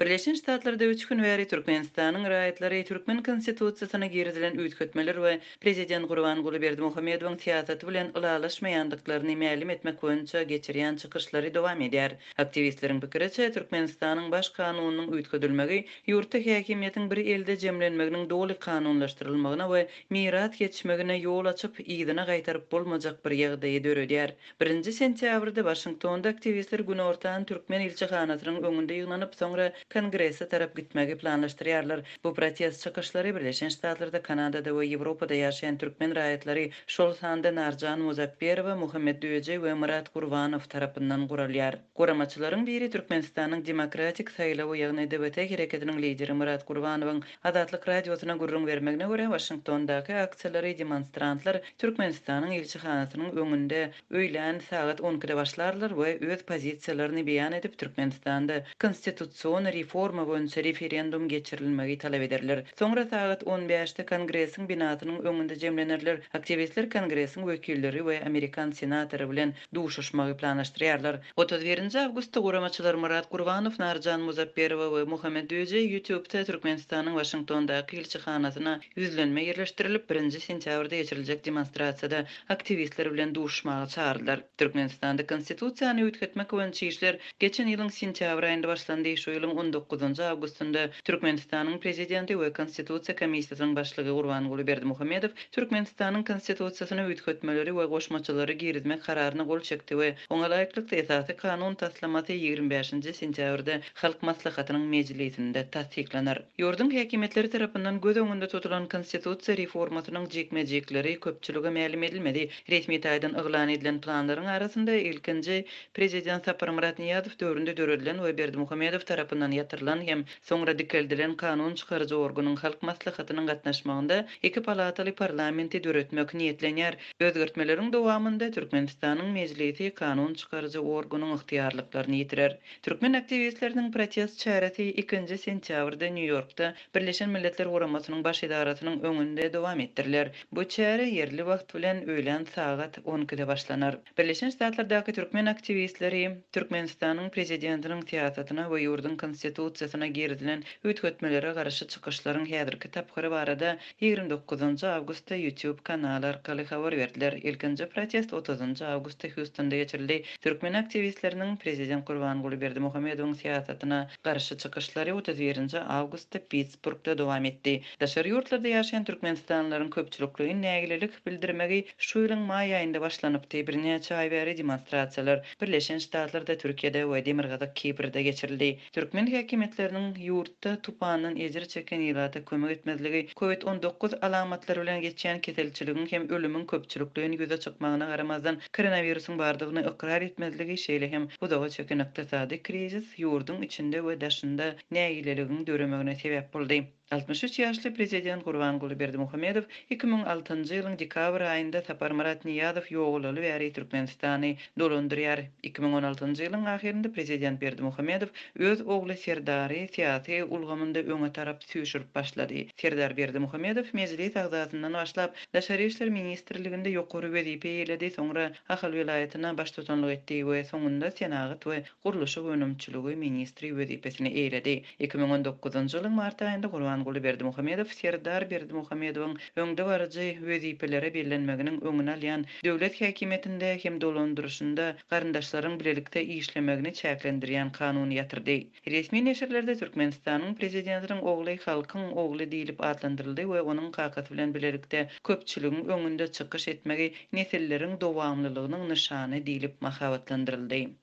Birleşen Ştatlarda üç gün bäri Türkmenistanyň raýatlary türkmen Konstitusiýasyna girizilen üýtgetmeler we Prezident Gurbanguly Berdimuhamedowyň syýasaty bilen ylalaşmaýandyklaryny mälim etmek boýunça geçirýän çykyşlary dowam edýär. Aktiwistleriň pikiriçe, Türkmenistanyň Baş kanunynyň üýtgedilmegi ýurtda häkimiýetiň bir elde jemlenmeginiň doly kanunlaşdyrylmagyna we miras geçmegine ýol açyp, yzyna gaýtaryp bolmajak bir ýagdaýy döredýär. Birinji sentýabrda Waşingtonda aktiwistler günortan türkmen ilçihanasynyň öňünde ýygnanyp, soňra Kongrese tarap gitmegi planlaşdyrýarlar. Bu protest çykyşlary Birleşen Ştatlarda, Kanadada we Ýewropada ýaşaýan türkmen raýatlary, şol sanda Narjan Muzapberowa, Muhammet Düýeji we Myrat Gurbanow tarapyndan guralýar. Guramaçylaryň biri Türkmenistanyň Demokratik saýlawy, ýagny DWT hereketiniň lideri Myrat Gurbanowyň Azatlyk Radiosyna gürrüň bermegine görä, Waşingtondaky aksiýalary demonstrantlar Türkmenistanyň ilçihanasynyň öňünde öýlän sagat on ikide başlarlar we öz pozisiýalaryny beýan edip, Türkmenistanda konstitusion reforma boýunça referendum geçirilmegi talap ederler. Soňra sagat on bäşde Kongresiň binasynyň öňünde jemlenerler. Aktiwistler Kongresiň wekilleri we amerikan senatory bilen duşuşmagy planlaşdyrýarlar. 31-nji awgustda guramaçylar Myrat Gurbanow, Narjan Muzapberowa we Muhammet Düýeji YouTube-da Türkmenistanyň Waşingtondaky ilçihanasyna ýüzlenme ýerleşdirilip, birinji sentýabrda geçiriljek demonstrasiýada aktiwistler bilen duşuşmaga çagyrdylar. Türkmenistanda Konstitusiýany üýtgetmek boýunça işler geçen ýylyň sentýabr aýynda başlandy. Şu ýylyň on dokuzynjy awgustynda Türkmenistanyň Prezidenti we Konstitusiýa komissiýasynyň başlygy Gurbanguly Berdimuhamedow Türkmenistanyň Konstitusiýasyna üýtgetmeleri we goşmaçalary girizmek Kararyna gol çekdi we oňa laýyklykda Esasy Kanun taslamasy 25-nji sentýabrda Halk Maslahatynyň mejlisinde tassyklanar. Ýurduň häkimiýetleri tarapyndan göz öňünde tutulan Konstitusiýa reformasynyň jikme-jikleri köpçülige mälim edilmedi. Resmi taýdan yglan edilen planlaryň arasynda ilkinji Prezident Saparmyrat Nyýazow döwründe döredilen we Berdimuhamedow tarapyndan ýatyrylan hem Soňra dikeldilen kanun çykaryjy organyň Halk Maslahatynyň gatnaşmagynda iki palataly parlamenti döretmek niýetlenýär. Özgertmeleriň dowamynda Türkmenistanyň Mejlisi kanun çykaryjy organyň ygtyýarlyklaryny ýitirer. Türkmen aktiwistleriniň protest çäresi ikinji sentýabrda Nýu-Ýorkda Birleşen Milletler Guramasynyň Baş edarasynyň öňünde dowam etdiriler. Bu çäre ýerli wagt bilen öýlän sagat on ikide başlanar. Birleşen Ştatlardaky türkmen aktiwistleri Türkmenistanyň Prezidentiniň syýasatyna we ýurduň Konstitusiýasyna girizilen üýtgetmelere garşy çykyşlaryň häzirki tapgyry barada 29 awgustda YouTube kanaly arkaly habar berdiler. Ilkinji protest 30 awgustda Hýustonda geçirildi. Türkmen aktiwistleriniň Prezident Gurbanguly Berdimuhamedowyň syýasatyna garşy çykyşlary 31 awgustda Pittsburgda dowam etdi. Daşary ýurtlarda ýaşaýan türkmenistanlylaryň köpçülikleýin nägilelik bildirmegi şu ýylyň maý aýynda başlanypdy. Birnäçe aý bäri demonstrasiýalar Birleşen Ştatlarda, Türkiýede we Demirgazyk Kiprde geçirildi. Türkmen häkimiýetleriniň ýurtda tupandan ejir çeken ilata kömek etmezligi, Covid 19 alamatlary bilen geçýän keselçiligiň hem ölümiň köpçülikleýin ýüze çykmagyna garamazdan, koronawirusyň bardygyny ykrar etmezligi, şeýle hem uzaga çeken ykdysady krizis ýurduň içinde we daşynda nägileligiň döremegine sebäp boldy. 63 ýaşly prezident Gurbanguly Berdimuhamedow 2006-njy ýylyň dekabr aýynda Saparmyrat Nyýazow ýogalaly bäri Türkmenistany dolandyrýar. 2016-njy ýylyň ahyrynda prezident Berdimuhamedow öz ogly Serdary syýasy ulgamynda öňe tarap süýşürip başlady. Serdar Berdimuhamedow Mejlis agzasyndan başlap, Daşary işler ministrliginde ýokary wezipe eýeledi, soňra Ahal welaýatyna baştutanlyk etdi we soňunda senagat we gurluşyk önümçiligi ministri wezipesini eýeledi. 2019-njy ýylyň mart aýynda Gurbanguly Berdimuhamedow Serdar Berdimuhamedowyň öňdebaryjy wezipelere bellenmeginiň öňüni alýan döwlet häkimiýetinde hem dolandyryşynda garyndaşlaryň bilelikde işlemegini çäklendirýän kanuny ýatyrdy. Resmi neşirlerde Türkmenistanyň Prezidentiniň ogly halkyň ogly diýlip atlandyryldy we onuň kakasy bilen bilelikde köpçüligiň öňünde çykyş etmegi nesilleriň dowamlylygynyň nyşany diýlip mahabatlandyryldy.